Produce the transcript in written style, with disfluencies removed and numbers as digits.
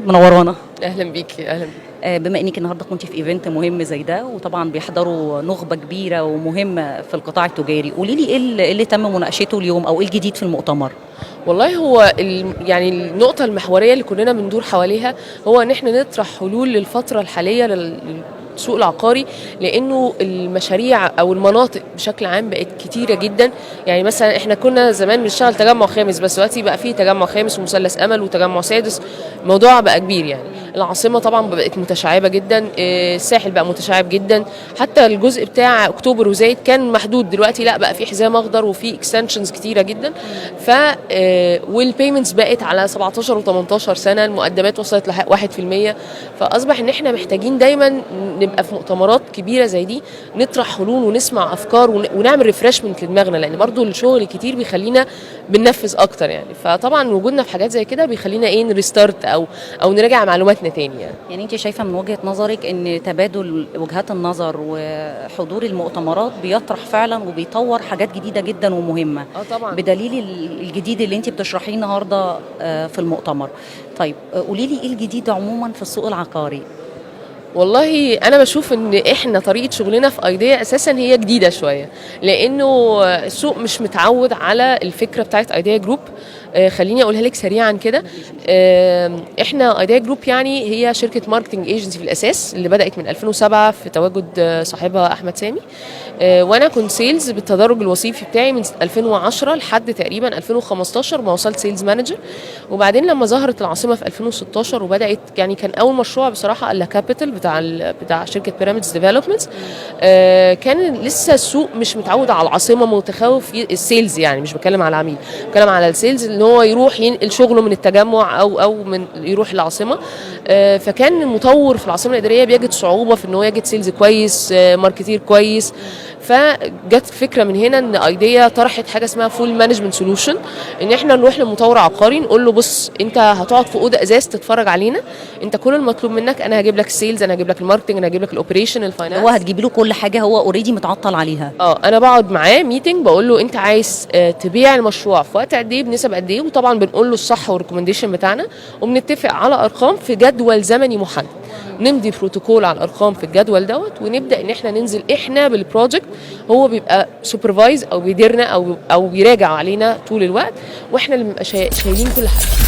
منورانا. اهلا بيكي، اهلا بيكي. بما انك النهارده كنت في event مهم زي ده، وطبعا بيحضروا نخبة كبيرة ومهمة في القطاع التجاري، قولي لي ايه اللي تم مناقشته اليوم او ايه الجديد في المؤتمر؟ والله هو يعني النقطة المحورية اللي كلنا بندور حواليها هو ان احنا نطرح حلول للفترة الحالية للسوق العقاري، لانه المشاريع او المناطق بشكل عام بقت كتيرة جدا. يعني مثلا احنا كنا زمان بنشتغل تجمع خامس بس، دلوقتي بقى فيه تجمع خامس ومثلث امل وتجمع سادس، الموضوع بقى كبير. يعني العاصمة طبعا بقت متشعبة جدا، الساحل بقى متشعب جدا، حتى الجزء بتاع اكتوبر وزايد كان محدود، دلوقتي لا، بقى في حزام اخضر وفي extensions كتيرة جدا. ف وال payments بقت على 17 و18 سنه، المقدمات وصلت ل 1%. فاصبح ان احنا محتاجين دايما نبقى في مؤتمرات كبيرة زي دي، نطرح حلول ونسمع افكار ونعمل refreshment لدماغنا، لان برضو الشغل الكتير بيخلينا بننفذ اكتر يعني. فطبعا وجودنا في حاجات زي كده بيخلينا ايه ن restart او نراجع معلوماتنا تاني يعني. يعني انت شايفه من وجهه نظرك ان تبادل وجهات النظر وحضور المؤتمرات بيطرح فعلا وبيطور حاجات جديدة جدا ومهمه؟ اه طبعا. بدليل الجديد اللي انت بتشرحيه النهارده في المؤتمر. طيب، قولي لي ايه الجديد عموما في السوق العقاري؟ والله انا بشوف ان احنا طريقه شغلنا في ايديا اساسا هي جديدة شويه، لانه السوق مش متعود على الفكرة بتاعت ايديا جروب. خليني اقولها لك سريعا كده. احنا ايديا جروب يعني هي شركة marketing agency في الاساس، اللي بدات من 2007 في تواجد صاحبها احمد سامي. وانا كنت sales بالتدرج الوظيفي بتاعي من 2010 لحد تقريبا 2015 ما وصلت sales manager. وبعدين لما ظهرت العاصمة في 2016 وبدات، يعني كان اول مشروع بصراحة ال Capital بتاع شركة بيراميدز ديفلوبمنتس. كان لسه السوق مش متعود على العاصمه، متخوف ال sales، يعني مش بتكلم على العميل، بتكلم على ال sales، ان هو يروح ينقل شغله من التجمع او من يروح العاصمه. فكان المطور في العاصمة الادارية بيجد صعوبة في ان هو يجد sales كويس، marketeer كويس. فجت فكرة من هنا ان ايديا طرحت حاجة اسمها full management solution، ان احنا نروح لمطور عقاري نقول له: بص، انت هتقعد في اوضة ازاز تتفرج علينا، انت كل المطلوب منك انا هجيب لك ال sales، انا هجيب لك ال marketing، انا هجيب لك ال operation، ال finance. هو هتجيبي له كل حاجة هو already متعطل عليها. اه، انا بقعد معاه meeting، بقول له: انت عايز تبيع المشروع في وقت قد ايه، بنسب قد ايه؟ وطبعا بنقول له الصح وال recommendation بتاعنا، وبنتفق على ارقام في جدول زمني محدد، نمضي بروتوكول على الارقام في الجدول دوت، ونبدا ان احنا ننزل احنا بال project. هو بيبقى supervise او بيديرنا او بيراجع علينا طول الوقت، واحنا اللي بنبقى شايلين كل حاجه.